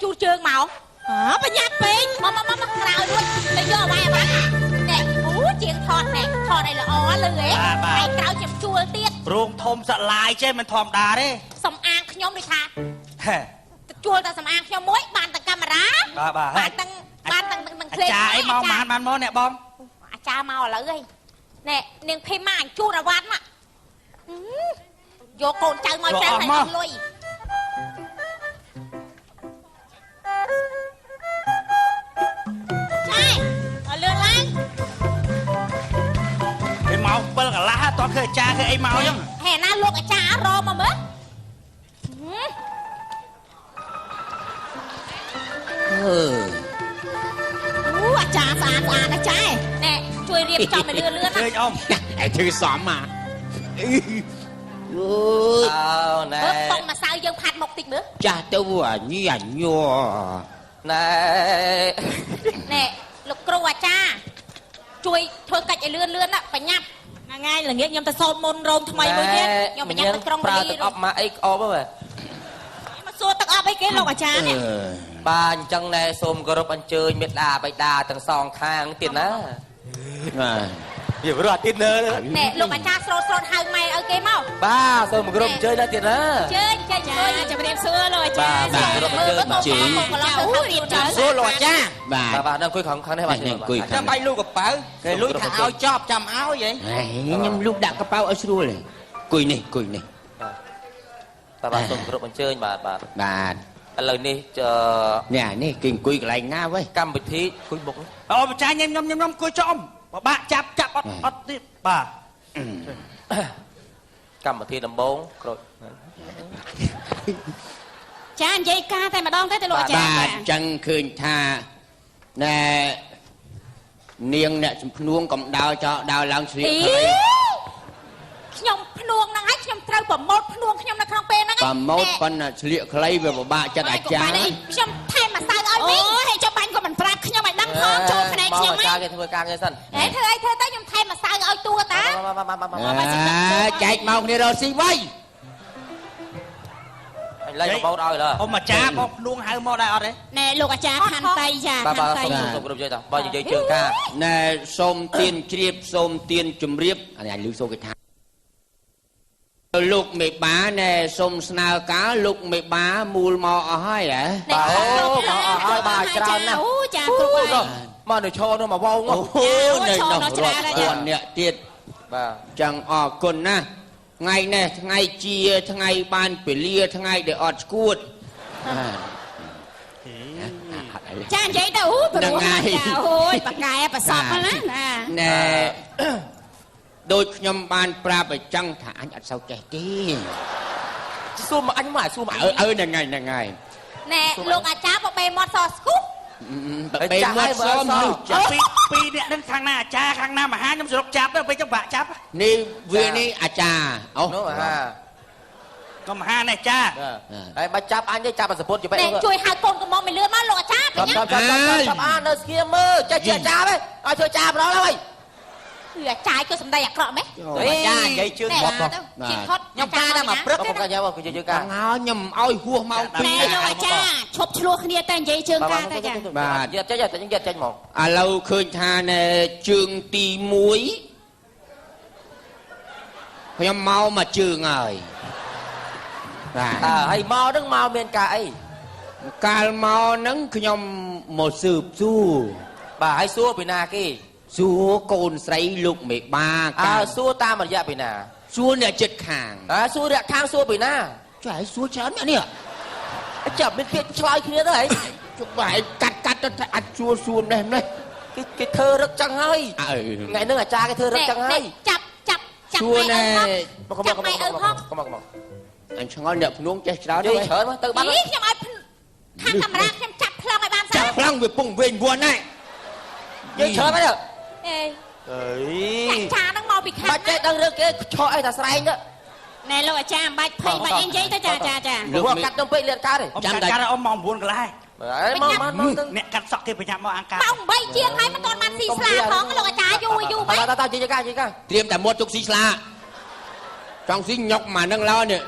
ជូតជើងមក អើបញ្ញាពេក មកមកមកក្រោយរួចទៅយកអ្វីអ្វីនេះអូជាងថតនេះថតឲ្យល្អលឺហ៎ហើយក្រោយខ្ញុំជួលទៀត រោងធំសឡាយចេះមិនធម្មតាទេ សំអាងខ្ញុំដូចថាជួលតែសំអាងខ្ញុំមួយបានតែកាមេរ៉ា បាទបាទ បានទាំងបានទាំងទាំង ភ្លេងអាចារ្យអីមកបានបានមកអ្នកបង អាចារ្យមកឥឡូវហីនេះនាងភីមមកអញជូនអាវ៉ាន់មកយកកូនចៅមកច្រើនហើយអស់លុយចែឲ្យលឿនឡើង ពេលម៉ោង7កន្លះអត់ឃើញអាចារ្យឃើញអីមកអញ្ចឹង ហេណាលោកអាចារ្យរមកមើល អឺ អូអាចារ្យស្អាតស្អាតណាចែ ណែជួយរៀបចំឲ្យលឿនលឿនណា ឃើញអ៊ំ ឯធ្វើសមអាអឺ អើណែ មើលប៉ុងម្សៅយើងផាត់មុខតិចមើល ចាស់ទៅអាញីអាញ័រ ណែ ណែលោកគ្រូអាចារ្យជួយធ្វើកិច្ចឲ្យលឿនលឿនណាបញ្ញាប់ ថ្ងៃថ្ងៃល្ងាចខ្ញុំទៅសូត្រមន្តរោមថ្មីមួយទៀត ខ្ញុំបញ្ញាប់ទៅក្រុង ប្រើទឹកអប់មកអីក្អប់ហ៎ មកសួរទឹកអប់អីគេលោកអាចារ្យនេះ បាទអញ្ចឹងណែសូមគោរពអញ្ជើញមេដាបៃតាទាំងសងខាងទៀតណា បាទ វារត់ទៀតនើ ណែលោកអាចារ្យស្រោតស្រោតហៅម៉ែឲ្យគេមក បាទសូមគោរពអញ្ជើញណាទៀតណា ជើញជើញ ចាជំរាបសួរលោកអាចារ្យ បាទគោរពអញ្ជើញ ជើញកន្លងទៅរៀបចំ សួរលោកអាចារ្យបាទ បាទបាទនឹងអង្គុយខាងខាងនេះបាទ អង្គុយខា ចាំ ង បាច់លូកកប៉ៅគេលួចថាឲ្យចប់ចាំឲ្យហី ខ្ញុំលូកដាក់កប៉ៅឲ្យស្រួលអង្គុយនេះអង្គុយនេះ បាទបាទសូមគោរពអញ្ជើញបាទបាទ បាទ ឥឡូវនេះ នេះនេះគេអង្គុយកន្លែងណាវ៉េ កម្មវិធីអង្គុយមុខ អូបចាញ់ខ្ញុំខ្ញុំខ្ញុំអង្គុយចុះអ៊ំបបាក់ចាប់ចាប់អត់អត់ទៀតបាទ កម្មវិធីដំបូងក្រូច ចានិយាយការតែម្ដងទេទៅលោកអាចារ្យ បាទអញ្ចឹងឃើញថាណែនាងអ្នកចំភ្នួងកំដៅចោដើរឡើងស្រៀក អី ហើយ ខ្ញុំភ្នួងហ្នឹងហើយខ្ញុំត្រូវប្រម៉ូតភ្នួងខ្ញុំនៅក្នុងពេលហ្នឹង ប្រម៉ូតប៉ុន្តែស្លៀកខ្លីវាពិបាកចិត្តអាចារ្យ ខ្ញុំថែមម្សៅឲ្យ អូ វិញ ហើយចុះបាញ់ក៏មិនប្រាប់ខ្ញុំឲ្យដឹងផងចូលភ្នែកខ្ញុំ មកអាចារ្យគេធ្វើការងារសិន ហេធ្វើអីធ្វើទៅខ្ញុំថែមម្សៅឲ្យតួតា មកមកមកមក អើចែកមកគ្នារកស៊ីវៃ អញលែងប្រម៉ូតឲ្យឡើ អ៊ំអាចារ្យបងភ្នួងហៅមកដែរអត់ទេ ណែលោកអាចារ្យខន្តីចា បាទបាទ ខន្តី សូមសូមគោរពជើញតបើនិយាយជើងការ ណែសូមទៀនជ្រាបសូមទៀនជំរាបអានេះលឺសូគេថាលោកមេបាណែសូមស្នើការលោកមេបាមូលមកអស់ហើយហ៎ បាទអូមកអស់ហើយបាទច្រើនណាស់ អូចាគ្រប់ហើយ មកនៅឈរនោះមកវង អូនៅនោះរាប់ពាន់អ្នកទៀត បាទ ចឹងអរគុណណាស់ថ្ងៃនេះថ្ងៃជាថ្ងៃបានពលាថ្ងៃដែលអត់ស្គួត ចានិយាយទៅអូព្រោះចាអូយបកែប្រសពណាណា ណែដូចខ្ញុំបានប្រាប់ឲ្យចឹងថាអញអត់សូវចេះទេសួរមកអញមកសួរមក អើអើហ្នឹងហើយហ្នឹងហើយ ណែលោកអាចារ្យបបេមាត់សស្គូ បបេមាត់សមនោះ ចាប់ពីពីរអ្នកហ្នឹងខាងណាអាចារ្យខាងណាមហាខ្ញុំសរុបចាប់ទៅពេលចឹងបាក់ចាប់ នេះវានេះអាចារ្យអូ នោះអាហា ក៏មហានេះចា ហើយបាច់ចាប់អញទេចាប់អាសពុតយបែ ណែជួយហៅកូនកំមុំឲ្យលឿនមកលោកអាចារ្យបញ្ញា ចាប់ចាប់ចាប់ចាប់អានៅស្គៀមមើលចេះជាអាចារ្យទេឲ្យធ្វើចារ្យម្ដងហើយ គឺអាចារ្យគឺសំដីអាក្រក់ម៉េះ អាចារ្យនិយាយជើង ណែ បប ជាថត ខ្ញុំការតែមកព្រឹក កុំកាញ៉ាំគឺយើងការ ហើយខ្ញុំឲ្យហួសម៉ោង ណែ 2 លោកអាចារ្យឈប់ឆ្លោះគ្នាតែនិយាយជើងការតែចា បាទ យកចេញតែយកចេញមក ឥឡូវឃើញថាណែជើងទី1ខ្ញុំមកមួយជើងហើយបាទ តើហើយមកនឹងមកមានការអី កាលមកហ្នឹងខ្ញុំមកស៊ើបសួរ បាទហើយសួរពីណាគេ សួរកូនស្រីលោកមេបា អើ កាល សួរតាមរយៈពីណា សួរអ្នកចិត្តខាង អើសួររយៈខាងសួរពីណា ចុះឲ្យសួរច្រើនអ្នកនេះ ចាប់មានពាក្យឆ្លើយគ្នាទៅហី ជុំបែកាត់កាត់ទៅអាចសួរសួរនេះនេះ គេគេធ្វើរឹកចឹងហើយ អើ ថ្ងៃហ្នឹងអាចារ្យគេធ្វើរឹកចឹងហើយ ចាប់ចាប់ចាប់ សួរ ម៉ែ ណែ ឪផង មកមកមកមកមក អញឆ្ងល់អ្នកភ្នួងចេះច្រើន និយាយច្រើនមកទៅបាត់ អីខ្ញុំឲ្យខាងកាមេរ៉ាខ្ញុំចាប់ប្លង់ឲ្យបាន ចាប់ សិន ប្លង់វាពងវិញវ័នណែ និយាយច្រើនមកទៅ អេ អើ អាចារ្យហ្នឹងមកពីខាង បាច់ចេះដឹងរឿងគេឆក់អីតែស្រែងទៅ ណែលោកអាចារ្យមិនបាច់ភ័យបាច់អីនិយាយទៅចាចាចា ព្រោះកាត់ខ្ញុំពេកលៀនកើតទេ អ៊ំកាត់កាត់អ៊ំម៉ោង9កន្លះ ហើយមកមកមកទៅ អ្នកកាត់សក់គេប្រញាប់មកអង្ការ ម៉ោង8ជាងហើយមិនទាន់បានស៊ីស្លាផងលោកអាចារ្យយូរយូរម៉េច តើតើនិយាយការនិយាយការ ត្រៀមតែមាត់ទុកស៊ីស្លាចង់ស៊ីញុកមកនឹងឡើយនេះ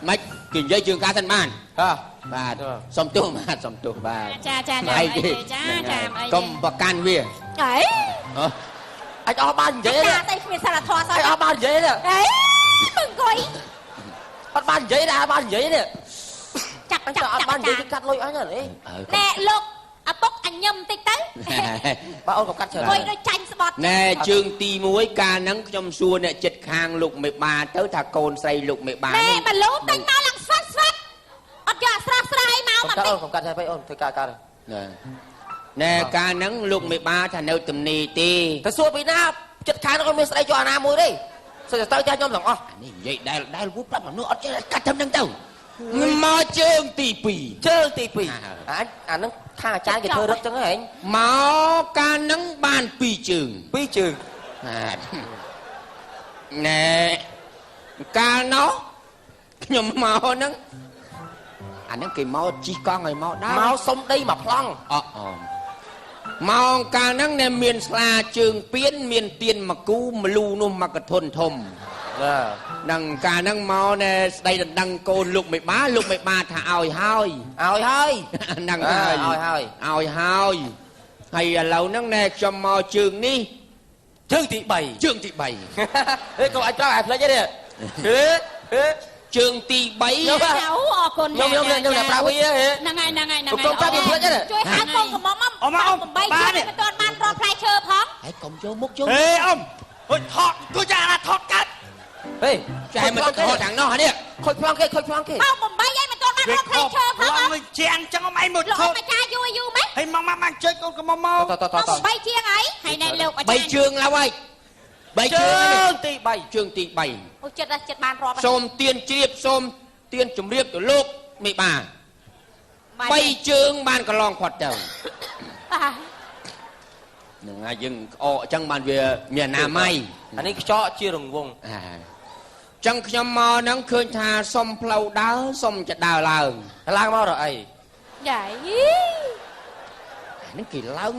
មិនគេនិយាយជើងការសិនបាន ហ่า បាទសុំទោសបាទសុំទោសបាទ ចាចាចាអីទេចាចាអី កុំប្រកាន់វា អី អញអស់បាននិយាយ ចាស្អីគ្មានសិលធម៌សោះ អញអស់បាននិយាយទេ អីមឹងអង្គុយ អត់បាននិយាយដែរបាននិយាយទេ ចាប់ចាប់ អត់បាននិយាយកាត់លុយអញហ៎ ណែលោកឪពុកអញញឹមតិចទៅ បាទអូនកុំកាត់ច្រើន អង្គុយដូចចាញ់ស្បត់ ណែជើងទី1កាលហ្នឹងខ្ញុំសួរអ្នកចិត្តខាងលោកមេបាទៅថាកូនស្រីលោកមេបា ណែបលូទិញមកឡើងស្វាត់ស្វាត់អត់យកស្រស់ស្រាយមក មកតិចអូនកុំកាត់ច្រើនពេកអូនធ្វើការកាត់ ណែកាលហ្នឹងលោកមេបាថានៅទំនីទេ ទៅសួរពីណាចិត្តខាងហ្នឹងមានស្ដីយកអាណាមួយទេសិតទៅចាស់ខ្ញុំទាំងអស់ នេះនិយាយដែលដែលវូប្រាប់មនុស្សអត់ចេះកាត់ធ្វើហ្នឹងទៅមកជើងទី2 ជើងទី2អាហ្នឹងខាងអាចារ្យគេធ្វើរឹកចឹងហ៎ មកកាលហ្នឹងបាន2ជើង 2ជើង បាទណែកាលនោះខ្ញុំមកហ្នឹងអាហ្នឹងគេមកជីកង់ឲ្យមកដែរ មកសុំដីមកប្លង់ អមកកាលហ្នឹងណែមានស្លាជើងពៀនមានទៀនមកគូមលូនោះមកកធនធំនឹងកាលហ្នឹងមកណែស្ដីដណ្ដឹងកូនលោកមេបាលោកមេបាថាឲ្យហើយ ឲ្យហើយ ហ្នឹងហើយ ឲ្យហើយ ឲ្យហើយហើយឥឡូវហ្នឹងណែខ្ញុំមកជើងនេះ ជើងទី3 ជើងទី3 ហេកុំឲ្យត្រង់ឲ្យភ្លេចទេហេ ជើងទី3 ចាអូអរគុណ ខ្ញុំខ្ញុំខ្ញុំប្រាប់វា ហ្នឹងហើយហ្នឹងហើយហ្នឹង កុំប្រាប់វាភ្លេចទេ ជួយហៅកូនកំមុំ អ៊ំអ៊ំ 8ជើងមិនទាន់បានរាប់ផ្លែឈើផង ហើយកុំយកមុខយក ហេអ៊ំហុយថតគូចាអាថតកាត់ ហេ ចែមកថតខាងនោះនេះ ខូចប្លង់គេខូចប្លង់គេ មក8ឯងមិនទាន់បានរាប់ផ្លែឈើផង ឡងជាងចឹងអ៊ំឯងមក ថតលោកអាចារ្យយូរយូរម៉េច ហេមកមកជើងកូនកំមុំមក តតត 8ជាងអី ហើយណែលោកអាចារ្យ 3ជើងឡើយហើយ3ជើង ទី3 ជើងទី3 អូចិត្តចិត្តបានរាប់ សូមទៀនជ្រាបសូមទៀនជំរាបទៅលោកមេបា3ជើងបានកន្លងផុតទៅនឹងហើយយើងក្អកអញ្ចឹងបានវាមានអនាម័យ អានេះខ្ចកជារង្វង់ អញ្ចឹងខ្ញុំមកហ្នឹងឃើញថាសុំផ្លូវដើរសុំจะដើរឡើង ឡើងមករកអី យាយ ហ្នឹងគេឡើង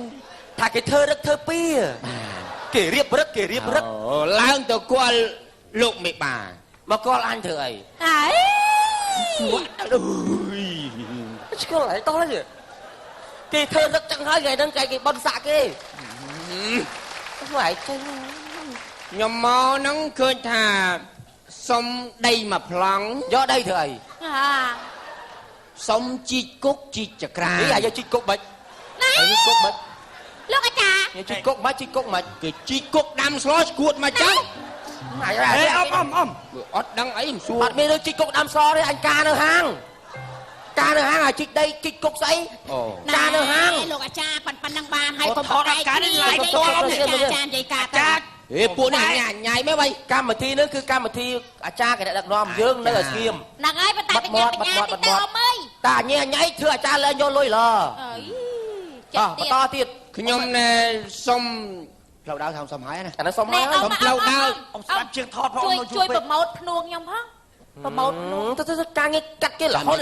ថាគេធ្វើរឹកធ្វើពីគេរៀបរឹកគេរៀបរឹក ឡើងទៅគាល់លោកមេបា មកគាល់អញធ្វើអី អី អើយ ឆ្កល់ហើយតោះគេធ្វើរឹកចឹងហើយថ្ងៃហ្នឹងគេបន់សាក់គេហ្នឹងឯងចេញ ខ្ញុំមកហ្នឹងឃើញថាសុំដីមកប្លង់ យកដីធ្វើអី សុំជីកគុកជីកចក្រា នេះអាយកជីកគុកបាច់ជីកគុកបាច់ លោកអាចារ្យ ជីកគុកបាច់ជីកគុកបាច់ គេជីកគុកដាំស្លស្គួតមកចឹង ហេអ៊ំអ៊ំអ៊ំ អត់ដឹងអីមិនសួរ អត់មានរឿងជីកគុកដាំស្លទេអញការនៅហាងការនៅហាងអាជីកដីជីកគុកស្អីការនៅហាង លោកអាចារ្យប៉ុណ្ណឹងបានហើយកុំប្រកែកគ្នាអាចារ្យនិយាយការទៅ ហេពួកនេះញ៉ៃមែនវ៉ៃ កម្មវិធីនេះគឺកម្មវិធីអាចារ្យគេដឹកនាំយើងនៅឲ្យស្ងៀម ហ្នឹងហើយប៉ុន្តែបញ្ញាបញ្ញាតិចទៅអ៊ំអើយ តាញ៉ៃញ៉ៃធ្វើអាចារ្យលែងយកលុយឡើ អើយចិត្ត បន្តទៀត ខ្ញុំណែសុំផ្លូវដើរថាសុំហើយណា អានេះសុំហើយ សុំផ្លូវដើរ អ៊ំស្ដាប់ជើងថតផង ជួយប្រម៉ូតភ្នួងខ្ញុំផងប្រម៉ូត ទៅទៅការងារកាត់គេរហូត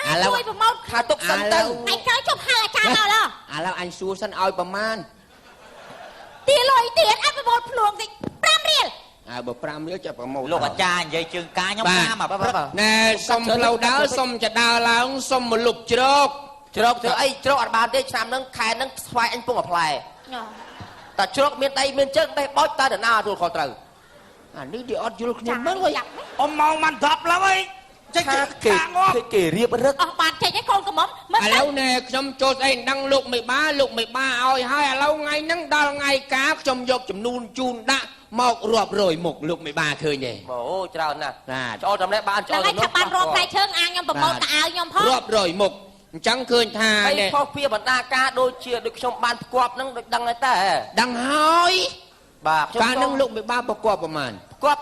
អាជួយប្រម៉ូត ថាទុកសិនទៅ អញត្រូវជប់ហៅអាចារ្យមកឡើ ឥឡូវអញសួរសិនឲ្យប្រមាណ ទាលុយទៀតអញប្រម៉ូតភ្នួងតិច5រៀល អើបើ5រៀលចេះប្រម៉ូត លោកអាចារ្យនិយាយជើងការខ្ញុំតាមមក ណែសុំផ្លូវដើរសុំจะដើរឡើងសុំមកលុបជ្រក ជ្រកធ្វើអីជ្រកអត់បានទេឆ្នាំហ្នឹងខែហ្នឹងស្វាយអញពងអាផ្លែតែជ្រកមានដីមានជើងបេះបោចតើដំណើរទទួលខុសត្រូវ អានេះវាអត់យល់គ្នាមែនវ៉ៃ អ៊ំម៉ោងបាន10ឡើយចេញ គេគេរៀបរឹក អស់បានចេញឯងកូនកំមុំ ឥឡូវណែខ្ញុំចូលស្អីដឹងលោកមេបាលោកមេបាឲ្យហើយឥឡូវថ្ងៃហ្នឹងដល់ថ្ងៃការខ្ញុំយកចំនួនជូនដាក់មករាប់រយមុខលោកមេបាឃើញទេ អូច្រើនណាស់ចូលតម្លេះបានចូល ដល់ថាបានរាប់ផ្លែឈើអាខ្ញុំប្រម៉ូតកៅអៅខ្ញុំផង រាប់រយមុខអញ្ចឹងឃើញថា នេះផុសពីបណ្ដាការដូចជាដូចខ្ញុំបានផ្គប់ហ្នឹងដូចដឹងហើយតែ ដឹងហើយ បាទ កាលហ្នឹងលោកមេបាប្រកបប្រមាណ ផ្គប់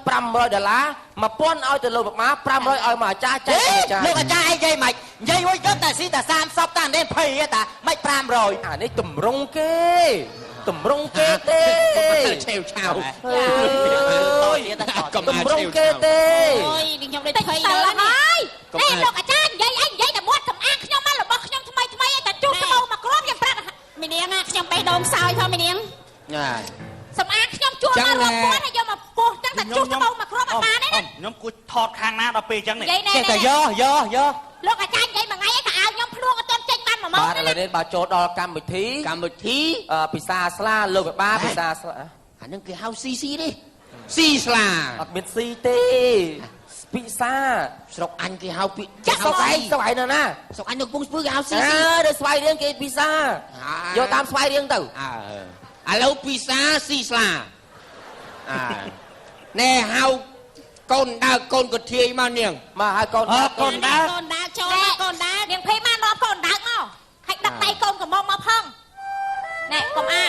1500ដុល្លារ1000ឲ្យទៅលោកមេបា500ឲ្យមកអាចារ្យចែកអាចារ្យ លោកអាចារ្យអីនិយាយមិននិយាយមួយទៅតែស៊ីតែ30តានេះ20តាមិន500 អានេះតម្រង់គេតម្រង់គេទេ ឆេវឆាវ តម្រង់គេទេ អូយខ្ញុំដូចភ័យ ដល់ហើយនេះលោកអាចារ្យនិយាយអីនិយាយតែមាត់សម្អាងខ្ញុំមករបស់ខ្ញុំថ្មីថ្មីឯងតែជុះស្បូវមកក្រុមខ្ញុំប្រាប់ មីនាងខ្ញុំបេះដូងសោយផងមីនាង សម្អាងខ្ញុំជួលមករាប់ពាន់ហើយយកមកពោះចឹងតែជុះស្បូវមកក្រុមអត់បានទេណា ខ្ញុំគួរថតខាងណាដល់ពេលចឹងនេះ ចេះ តែយកយកយក លោកអាចារ្យ ឥឡូវនេះបាទចូលដល់កម្មវិធីពិសាស្លាលោកវិបាលពិសាស្លាអានឹងគេហៅស៊ីស៊ីទេស៊ីស្លាអត់មានស៊ីទេពិសាស្រុកអញគេហៅពាក្យស្រុកឯងស្រុកឯងនៅណាស្រុកអញនៅកំពង់ស្ពឺគេហៅស៊ីស៊ីនៅស្វាយរៀងគេពិសាយកតាមស្វាយរៀងទៅឥឡូវពិសាស៊ីស្លាណែហៅកូនដើកូនកធាយមកនាងមកហើយកូនកូនដើកូនដើចូលមកកូនដើនាងភីមកនាំកូនដើមកហើយដឹកដៃកូនកំមុំមកផងណែកុំអា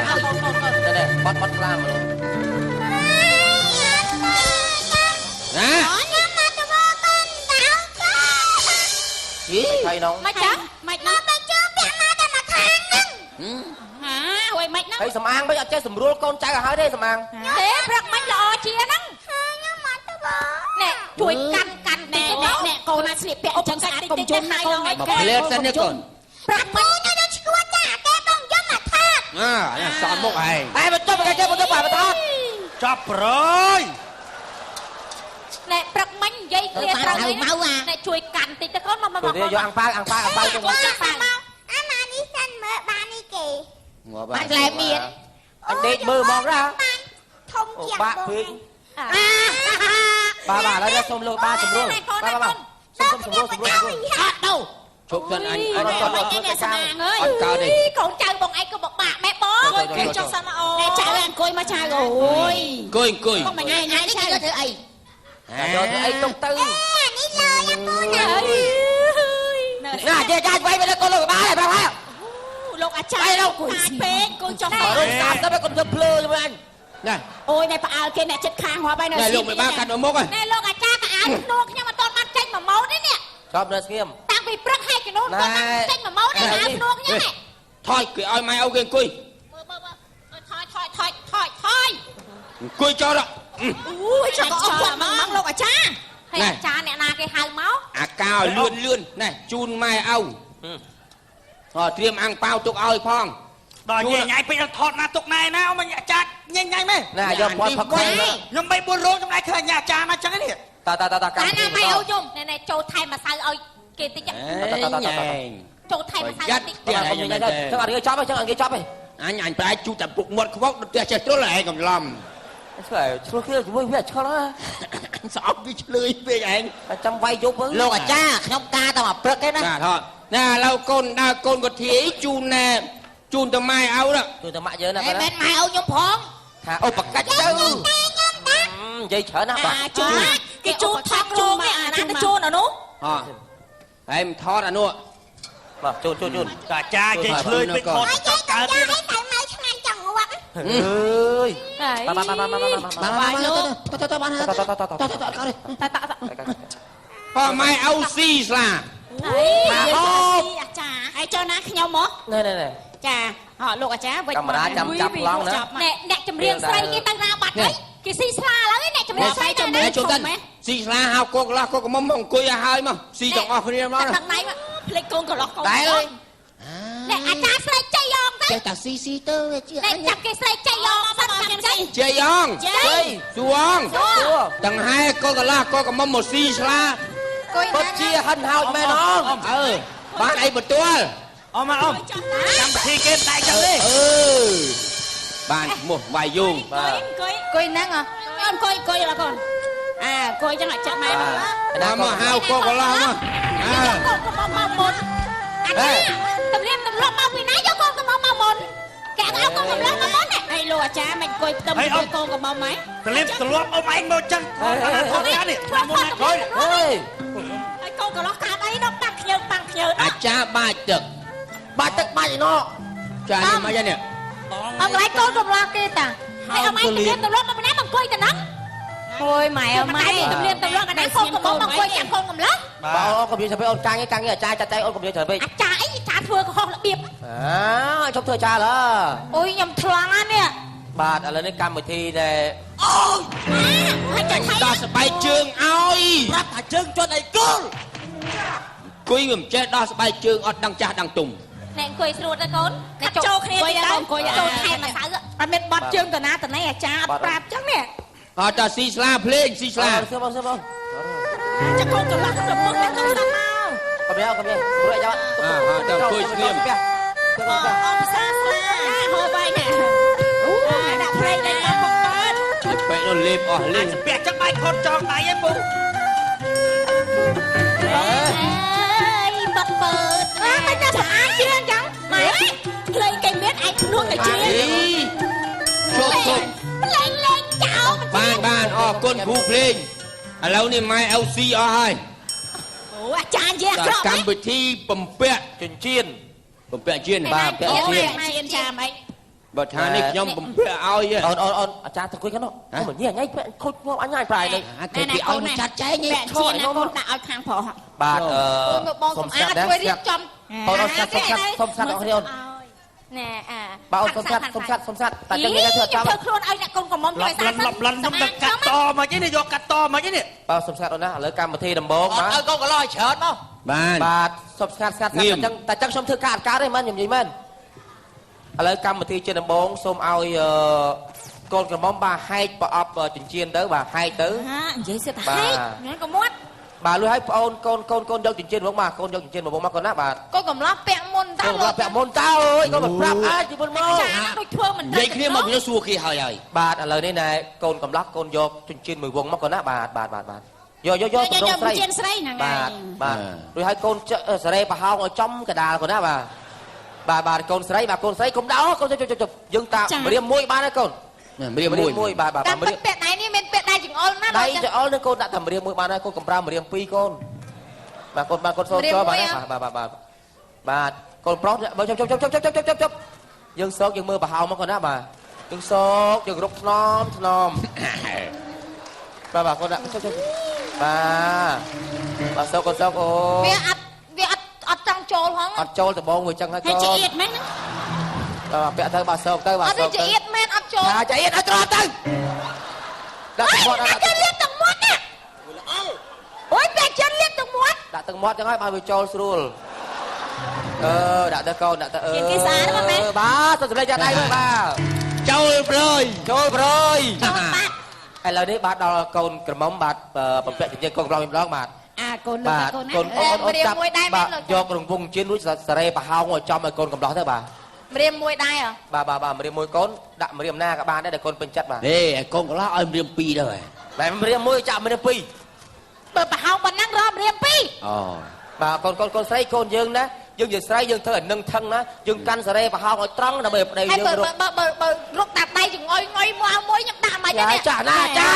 កូនកូនណែបត់បត់ខ្លាមកណាខ្ញុំមកទៅកូនដើកហីថៃនងមកចឹងមកមកទៅជើពាក់មកតែមកខាងហ្នឹងហាហួយមិនហ្នឹងហើយសំអាងមិនអត់ចេះសម្រួលកូនចៅឲ្យហើយទេសំអាងទេព្រឹកមិនល្អជាហ្នឹងខ្ញុំមកទៅបងណែជួយកាន់កាន់ណែណែកូនណាស្លៀកពាក់អញ្ចឹងស្អាតកុំជុំណាកូនមកផ្លែសិននេះកូនព្រឹកមិនខ្ញុំឈួតចាគេបងយកមកថតអាសមមុខឯងតែមកចុះមកចេះមកទៅបាទថតចាប់ប្រយណែព្រឹកមិញនិយាយគ្នាត្រូវណែជួយកាន់តិចទៅកូនមកមកយកអាំងប៉ាវអាំងប៉ាវអាំងប៉ាវទៅមកអាម៉ានេះសិនមើលបាននេះគេងាប់បានផ្លែមានអញដេកមើលហ្មងណាធំជាងបាក់ពេកបាទបាទឥឡូវសូមលោកបាទសម្រួលបាទបាទសូមសម្រួលសម្រួលអត់ទៅជប់សិនអញអត់អត់ទេស្មាងអើយអត់កើតទេកូនចៅបងឯងក៏បបាក់ម៉ែបងគេចុះសិនមកអូនចៅអង្គុយមកចៅអូយអង្គុយអង្គុយមួយថ្ងៃថ្ងៃនេះគេធ្វើអីយកធ្វើអីទុកទៅនេះលើយ៉ាពូណាណាចេះចាច់ໄວទៅកូនលោកបាទបាទហើយលោកអាចារ្យលោកគួយពេកគួយចុះ 130ទៅកុំធ្វើភ្លើជាមួយអញណែអូយណែផ្អើលគេអ្នកចិត្តខាងរាប់ហើយណែលោកមិនបានកាត់មុខហ៎ណែលោកអាចារ្យក៏អានភ្នួងខ្ញុំអត់ទាន់បានចេញមួយម៉ោទេនេះចប់នៅស្ងៀមតាំងពីព្រឹកហើយជំនួសគាត់បានចេញមួយម៉ោទេអានភ្នួងខ្ញុំហ៎ថយគេឲ្យម៉ែឪគេអង្គុយមើលមើលមើលថយថយថយថយថយអង្គុយចោលអូយចោលអស់គាត់មកលោកអាចារ្យហើយអាចារ្យអ្នកណាគេហៅមកអាកោលឿនលឿនណែជូនម៉ែឪអត្រៀមអាំងប៉ាវទុកឲ្យផងដល់ញ៉ៃញ៉ៃពេកដល់ថតណាទុកណែណាអមអាចារ្យញ៉ៃញ៉ៃមែនណែយកពាត់ផឹកខ្ញុំ3 4រោងខ្ញុំឯងឃើញអាចារ្យណាចឹងនេះតាតាតាកម្មណាម៉ែឪខ្ញុំណែណែចូលថែមម្សៅឲ្យគេតិចចូលថែមម្សៅតិចចឹងអត់គេចប់ទេចឹងអត់គេចប់ទេអញប្រែជូតតែពុកមាត់ខ្វក់ដល់ផ្ទះចេះទ្រុលឯងកំឡំឆ្លើយឆ្លោះគ្នាជាមួយវាឆ្កល់ណាស្អប់វាឆ្លើយពេកឯងចាំវាយយប់លោកអាចារ្យខ្ញុំការតែមកព្រឹកឯណាបាទហ៎ណែឥឡូវកូនដើរកូនកធាយជូនណែជូនទៅម៉ែឪណាជូនទៅម៉ាក់យើងណាបាទមែនម៉ែឪខ្ញុំផងថាអូបកាច់ទៅនិយាយច្រើនណាស់បាទជូនគេជូនថតជូនមកអាណាទៅជូនអានោះហ៎ហើយមិនថតអានោះបាទជូនជូនជូនតាចានិយាយឆ្លើយពេកថតចប់កើតទៀតតែម៉ែឆ្ងាញ់ចង់ងាប់អើយបាទបាទបាទបាទបាទបាទលោកតតបានតតតតតតអត់កើតទេតតតអម៉ែឪស៊ីស្លាអូអាចារ្យហើយចុះណាខ្ញុំមកណែណែចាហ៎លោកអាចារ្យវិញកាមេរ៉ាចាំចាប់ឡងណាអ្នកអ្នកចម្រៀងស្រីគេទៅណាបាត់ហើយគេស៊ីស្លាឡើយអ្នកចម្រៀងស្រីទៅណាចូលទៅស៊ីស្លាហៅកូនកន្លោះកូនកមុំមកអង្គុយឲ្យហើយមកស៊ីទាំងអស់គ្នាមកទឹកដៃមកភ្លេចកូនកន្លោះកូនដែរអ្នកអាចារ្យស្រីជ័យយ៉ងទៅចេះតែស៊ីស៊ីទៅជាអ្នកចាប់គេស្រីជ័យយ៉ងសិនចាំជ័យជ័យយ៉ងជ័យសួងទាំងហែកូនកន្លោះកូនកមុំមកស៊ីស្លា ពិតជាហិនហោចមែនអងអឺបានអីបន្ទាល់អមអមកម្មវិធីគេតែចឹងទេអឺបានឈ្មោះវាយយងបាទអង្គុយអង្គុយហ្នឹងអង្គុយអង្គុយឡាកូនអាអង្គុយចឹងអត់ចិត្តម៉ែមកមកហៅកូនកន្លោះមកអើកូនកុំមកមុនអាចារ្យទំនៀមទម្លាប់មកពីណាយកកូនកុំមកមុនគេឲ្យកូនកំឡោះមកមុន ហើយលោកអាចារ្យមិនអង្គុយផ្ទឹមកូនកំមុំហ៎ ទំនៀមទម្លាប់អ៊ំឯងមកចឹងថតនេះមុនណាក្រោយ ហេហើយកូនកន្លោះកាត់អីដល់បាំងខ្ញើបាំងខ្ញើអាចារ្យបាច់ទឹកបាច់ទឹកបាច់ឯណោចានេះមកយ៉ាងនេះ អង្រៃកូនកំឡោះគេតាហើយអ៊ំឯងទំនៀមទម្លាប់មកពីណាមកអង្គុយទៅហ្នឹងអូយម៉ែអម៉ែទំនៀមទម្លាប់មកណាកូនកំមុំមកអង្គុយចាំកូនកំឡោះ បាទអូនកុំនិយាយច្រើនពេកអូនកាំងកាំងអាចារ្យចាត់ចែងអូនកុំនិយាយច្រើនពេក អាចារ្យអីអាចារ្យធ្វើកុហករបៀប អើជប់ធ្វើអាចារ្យឡើអូយខ្ញុំថ្លង់ណានេះ បាទឥឡូវនេះកម្មវិធីដែល អូយហើយចាត់ ដោះស្បែកជើងឲ្យ ប្រាប់ថាជើងជន់អីគល់ អង្គុយវាមិនចេះដោះស្បែកជើងអត់ដឹងចាស់ដឹងទុំ ណែអង្គុយស្រួលទៅកូន ចូលគ្នាទៅអង្គុយ ចូលថែមម្សៅ អត់មានបត់ជើងតាណាតណៃអាចារ្យអត់ប្រាប់ចឹងនេះ អត់តាស៊ីស្លាភ្លេងស៊ីស្លា សឿបងសឿបង ចាកូនកន្លោះទៅមុខទៅទៅមក កុំយកកុំយក រួចចាំ ទៅអង្គុយស្ងៀម អូភាសាស្លាហូបបាយណាអូដាក់ប្រេងដៃមកពកើត ពេកនោះលេបអស់លីង ស្ពះចឹងបាយខុតចងដៃឯងពូ អើយបាត់បើតអាមិនតែសម្អាតជាងចឹងម៉ែ ភ្លេងគេមានឯងភ្នួកទៅជា ជប់ជប់ ភ្លេងលេងចោល បានបានអរគុណគ្រូភ្លេងឥឡូវនេះម៉ែឪស៊ីអស់ហើយ អូអាចារ្យនិយាយអាក្រក់ កម្មវិធីបំពាក់ ចិញ្ចៀន បំពាក់ជៀន បាទពាក់ជៀន ជៀនចាម៉េច បើថានេះខ្ញុំបំពាក់ឲ្យ អូនអូនអូនអាចារ្យទៅគួយខាងនោះមកញ៉ៃញ៉ៃពាក់ខូចងាប់អញញ៉ៃប្រែនេះ គេគេឲ្យចាត់ចែង ពាក់ជៀនណាកូនដាក់ឲ្យខាងប្រុស បាទអឺ បងសំអាតជួយរៀបចំ អូនអូនស្កាត់សុំស្កាត់សុំស្កាត់អរគ្នាអូន ណែអា បាទអូនសុំស្កាត់សុំស្កាត់សុំស្កាត់តែចឹងគេធ្វើចាំ ធ្វើខ្លួនឲ្យអ្នកកូនកំមុំជួយ លន់លន់ខ្ញុំទៅកាត់តមកឯនេះយកកាត់តមកឯនេះ បាទសុំស្កាត់អូនណាឥឡូវកម្មវិធីដំបូងបាទ ឲ្យកូនកឡោឲ្យច្រើនមក បាន បាទសុំស្កាត់ស្កាត់ស្កាត់តែចឹងតែចឹងខ្ញុំធ្វើការអត់កើតទេមែនខ្ញុំនិយាយមែនឥឡូវកម្មវិធីជាដំបូងសូមឲ្យកូនក្រមុំបាទហែកប្រអប់ចិញ្ចៀនទៅបាទហែកទៅ ហានិយាយសិតតែ បា ហែក ទ ញ៉ាំកមាត់ បាទលុយឲ្យប្អូនកូនកូនកូនយកចិញ្ចៀនមកបាទកូនយកចិញ្ចៀនមកមកកូនណាបាទ កូនកំឡោះពាក់មុនតើ កូនកំឡោះពាក់មុនតើអើយកូនមកប្រាប់អាចពីមុនមក ចាដូចធ្វើមិន និយាយគ្នាមកខ្ញុំសួរគេហើយហើយ បាទឥឡូវនេះណែកូនកំឡោះកូនយកចិញ្ចៀនមួយវងមកកូនណាបាទបាទបាទបាទយកយកយក យក តម្រងស្រី ជៀនស្រីហ្នឹង បាទបាទរួចហើយកូនសេរីប្រហោងឲ្យចំកដាលកូនណាបាទបាទបាទកូនស្រីបាទកូនស្រីកុំដោកូនជប់ជប់យើងតារៀមមួយបានហើយកូន រៀមមួយ មួយបាទបាទ តាមពិតពាក់ដៃនេះមានពាក់ដៃចង្អុលណា ដៃចង្អុលនឹងកូនដាក់តែរៀមមួយបានហើយកូនកុំប្រើរៀមពីរកូនបាទកូនបាទកូនសូនចូលបាទបាទបាទបាទបាទកូនប្រុសបើជប់ជប់ជប់ជប់ជប់ជប់ជប់យើងសោកយើងមើលប្រហោងមកកូនណាបាទយើងសោកយើងរុកថ្នមថ្នមបាទបាទកូនដាក់ជប់ជប់បាទបាទសោកកូនសោកអូ វាអត់វាអត់អត់ចង់ចូលហង អត់ចូលដបងវាចឹងហើយកូន ហើយចៀតមែនហ្នឹង បាទពាក់ទៅបាទសោកទៅបាទ អត់ សោកទៅ ចៀតមែនអត់ចូល ថាចៀតឲ្យត្រប់ទៅដាក់ទឹកមាត់ ដាក់គេលាបទឹកមាត់ណាអូយពាក់ចិនលាបទឹកមាត់ ដាក់ទឹកមាត់ចឹងហើយបាទវាចូលស្រួលអឺដាក់ទៅកូនដាក់ទៅអឺ គេស្អាតណាស់មែន បាទសុំសម្លេងចាត់ដៃមកបាទ ចូលប្រយ ចូលប្រយ បាទ ឥឡូវនេះបាទដល់កូនក្រមុំបាទបំពាក់ជំនាញកូនក្រមុំម្ដងបាទ អាកូនលោក បាទ កូនណា កូនអូនអូនចាប់បាទយករង្វង់ជៀនរួចសេរីប្រហោងឲ្យចំឲ្យកូនកំឡោះទៅបាទ ម្រាមមួយដែរ បាទបាទបាទម្រាមមួយកូនដាក់ម្រាមណាក៏បានដែរតែកូនពេញចិត្តបាទ ហេឲ្យកូនកំឡោះឲ្យម្រាមពីរទៅហ៎ តែម្រាមមួយចាក់ម្រាមពីរ បើប្រហោងប៉ុណ្ណឹងរកម្រាមពីរ អូ បាទកូនកូនកូនស្រីកូនយើងណាយើងជាស្រីយើងធ្វើឲ្យនឹងថឹងណាយើងកាន់សេរីប្រហោងឲ្យត្រង់ដើម្បីប្តី ហើយបើ យើងរក បើបើបើរុកតាដៃចង្អុយងុយមកមួយខ្ញុំដាក់មក ចា នេះ ចាណាចា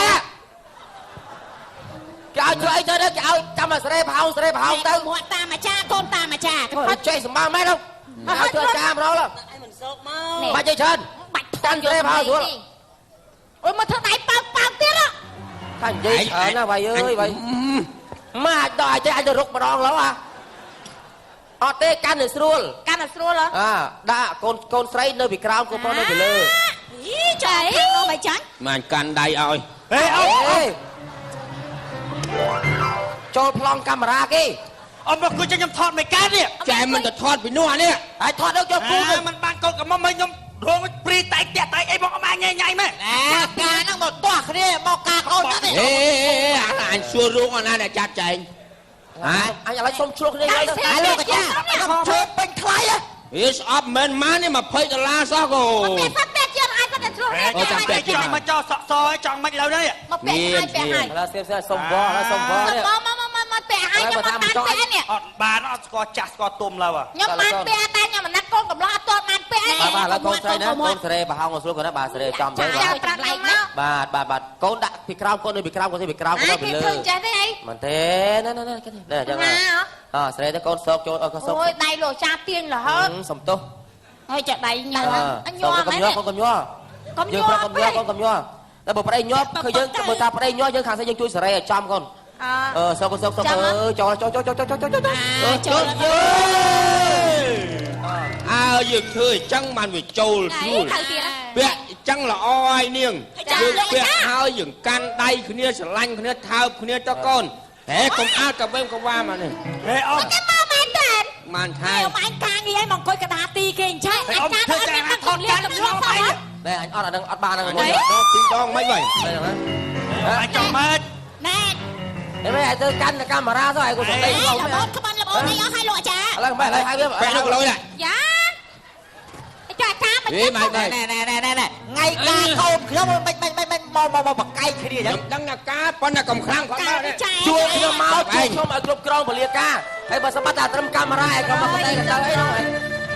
គេឲ្យធ្វើអីទៅគេឲ្យចាំឲ្យសេរីប្រហោងសេរីប្រហោងទៅ មាត់តាមអាចារ្យកូនតាមអាចារ្យ ចេះសម្បើមែនទេឲ្យធ្វើអាចារ្យម្ដង ឯងមិនសោកមក បាច់និយាយច្រើន បាច់ កាន់សេរីប្រហោងស្រួល អូយមកធ្វើដៃប៉ោកប៉ោកទៀត ថានិយាយច្រើនណាវាយអើយវាយមកអាចដល់អាចអាចទៅរុកម្ដងឡូវអាអត់ទេកាន់ឲ្យស្រួល កាន់ឲ្យស្រួលហ៎ អាដាក់កូនកូនស្រីនៅពីក្រោមកូនប្រុសនៅពីលើ អីចាខាងនោះមិនចាញ់ បានកាន់ដៃឲ្យ ហេអូ អេចូលប្លង់កាមេរ៉ាគេ អមមកគួយខ្ញុំថតមិនកើតនេះ ចែមិនទៅថតពីនោះអានេះ ហើយថតដល់យកគូទៅ មិនបានកូនកំមុំឲ្យខ្ញុំរងព្រីតែកតាក់តែកអីបងអមញ៉ៃញ៉ៃមែន ណែការហ្នឹងមកទាស់គ្នាមកការកូនហ្នឹង ហេអាអញសួររោងអាណាដែលចាត់ចែងហ៎ អញឥឡូវសុំឆ្លោះគ្នាយល់ទៅ អាលោកអាចារ្យខ្ញុំធ្វើពេញថ្លៃហ៎ វាស្អប់មិនម៉ាននេះ20ដុល្លារសោះកូ មកពាក់ពាក់ជាអាចគាត់តែស្រួល អូចាំពាក់ ចង់មកចោសក់សចង់មិនឥឡូវនេះ មកពាក់ឲ្យពាក់ឲ្យ ឥឡូវស្ទាបស្ទាបសុំវល់ឥឡូវសុំវល់នេះ មកមកមកមកពាក់ឲ្យខ្ញុំមកបានពាក់នេះ អត់បានអត់ស្គាល់ចាស់ស្គាល់ទុំឡើយ ខ្ញុំបានពាក់តែខ្ញុំមិនណាត់កូនកំឡោះអត់ទាន់បានពាក់ទេ បាទបាទឥឡូវកូនស្រីណាកូនស្រីប្រហោងស្រួលកូនណាបាទស្រីចំទៅ ចាប្រាប់ខ្ញុំមក បាទបាទបាទកូនដាក់ពីក្រោមកូននៅពីក្រោមកូនពីក្រោមកូននៅពីលើ គេធ្វើចេះទេអី មិនទេណាណាណាគេនេះអញ្ចឹង ណា អស្រីទៅកូនសោកចូលអត់កូនសោក អូយដៃលោកចាទាញរហូត សុំទោស ហើយចាដៃញ៉ាំ អញញ័រ កុំញ័រកូនកុំញ័រ កុំញ័រ យើងប្រុសកុំញ័រកូនកុំញ័រតែបើប្តីញ័រគឺយើងបើថាប្តីញ័រយើងខាងស្រីយើងជួយសេរីឲ្យចំកូនអឺសោកសោកសោកអឺចូលចូលចូលចូលចូលចូលចូល ចូល អើយើងធ្វើអញ្ចឹងបានវាចូលស្រួលពាក់អញ្ចឹងល្អហើយនាងយើងពាក់ហើយយើងកាន់ដៃគ្នាស្រឡាញ់គ្នាថើបគ្នាទៅកូនហេកុំអាលកវេមកវ៉ាមកនេះ ហេអ៊ំ គេមកមែនតើ បានថែ អមអញការងារឲ្យមកអង្គុយកដាទីគេអញ្ចឹង អ៊ំធ្វើចាថតកាន់ឆ្លងដៃ ណែអញអត់អានឹងអត់បានហ្នឹងមួយ ដងពីរដងមិនវិញ អញចង់មើល ណែ អេមែនឲ្យទៅកាន់កាមេរ៉ាទៅឲ្យគាត់សន្តិ លបងក្បាន់លបងអីអស់ឲ្យលោកអាចារ្យ ឥ ឡូវម៉ែឥឡូវហើយវា បែកលោកលុយណា យ៉ាចាចាមិន ហេម៉ែម៉ែ ណែណែណែណែណែថ្ងៃការកូនខ្ញុំមិនមិនមិនមិនមកមកមកបកែកគ្នាអញ្ចឹង ខ្ញុំដឹងថាការប៉ុន្តែកុំខ្លាំងគាត់ កា មក ចា ជួយខ្ញុំមកជួយខ្ញុំឲ្យគ្រប់គ្រងពលាការហើយបើសម្បត្តិតែត្រឹមកាមេរ៉ាឯងក៏មកតែទៅអីហ្នឹង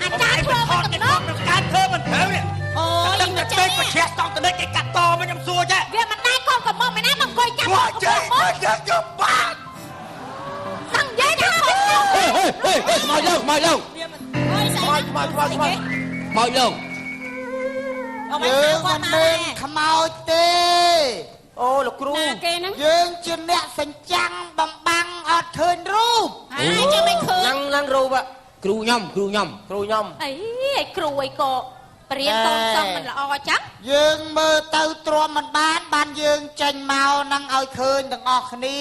អាចារ្យធ្វើមិនទំនង នឹងការធ្វើមិនត្រូវនេះ អូយ ដឹងតែពេកប្រឆាំងស្តង់តនិចគេកាត់តមកខ្ញុំសួរចេះ វាមិនដែរកូនកំមុំឯណាមកអង្គុយចាប់ មកចេះមកចេះយកបាត់ ដឹងនិយាយថាខុស ហេហេហេហេខ្មោចលោកខ្មោចលោក អូយស្អី ខ្មោចខ្មោចខ្មោចខ្មោច ខ្មោចលោក អូម៉ែ យើង គាត់ មិនមែនខ្មោចទេ អូលោកគ្រូ ណាគេហ្នឹង យើងជាអ្នកសញ្ចាំងបំបាំងអត់ឃើញរូប ហើយចាំមិនឃើញ ហ្នឹងហ្នឹងរូប គ្រូខ្ញុំគ្រូខ្ញុំ គ្រូខ្ញុំ អីឯគ្រូអីក៏បរៀនកូនសិស្សមិនល្អចឹង យើងមើលទៅទ្រាំមិនបានបានយើងចេញមកនឹងឲ្យឃើញទាំងអស់គ្នា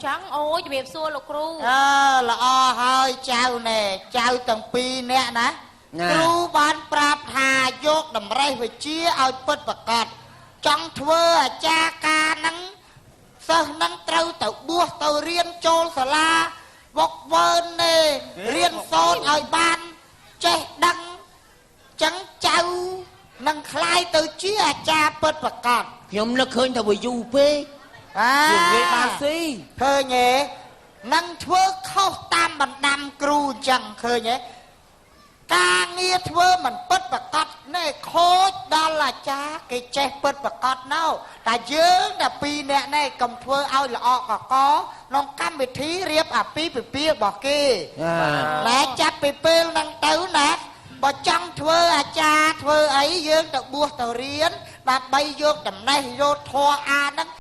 ចឹងអូយជំរាបសួរលោកគ្រូ អើល្អហើយចៅណែចៅទាំងពីរនាក់ណាគ្រូបានប្រាប់ថាយកតម្រេះវិជាឲ្យពិតប្រកបចង់ធ្វើអាចារ្យការហ្នឹងសិស្សហ្នឹងត្រូវទៅបួសទៅរៀនចូលសាលាវកវើនទេរៀនសូត្រឲ្យបានចេះដឹងចឹងចៅនឹងคล้ายទៅជាអាចារ្យពិតប្រកប ខ្ញុំនឹកឃើញថាវាយូរពេក អា និយាយបានស៊ី ឃើញទេនឹងធ្វើខុសតាមបណ្ដាំគ្រូអញ្ចឹងឃើញទេការងារធ្វើមិនពិតប្រកបណែខូចដល់អាចារ្យគេចេះពិតប្រកបណៅតែយើងតែពីរនាក់ណែកុំធ្វើឲ្យល្អកកក្នុងកម្មវិធីរៀបអាពាហ៍ពិពាហ៍របស់គេណែចាប់ពីពេលហ្នឹងទៅណាបើចង់ធ្វើអាចារ្យធ្វើអីយើងទៅបួសទៅរៀនដើម្បីយកចំណេះយកធម៌អាហ្នឹង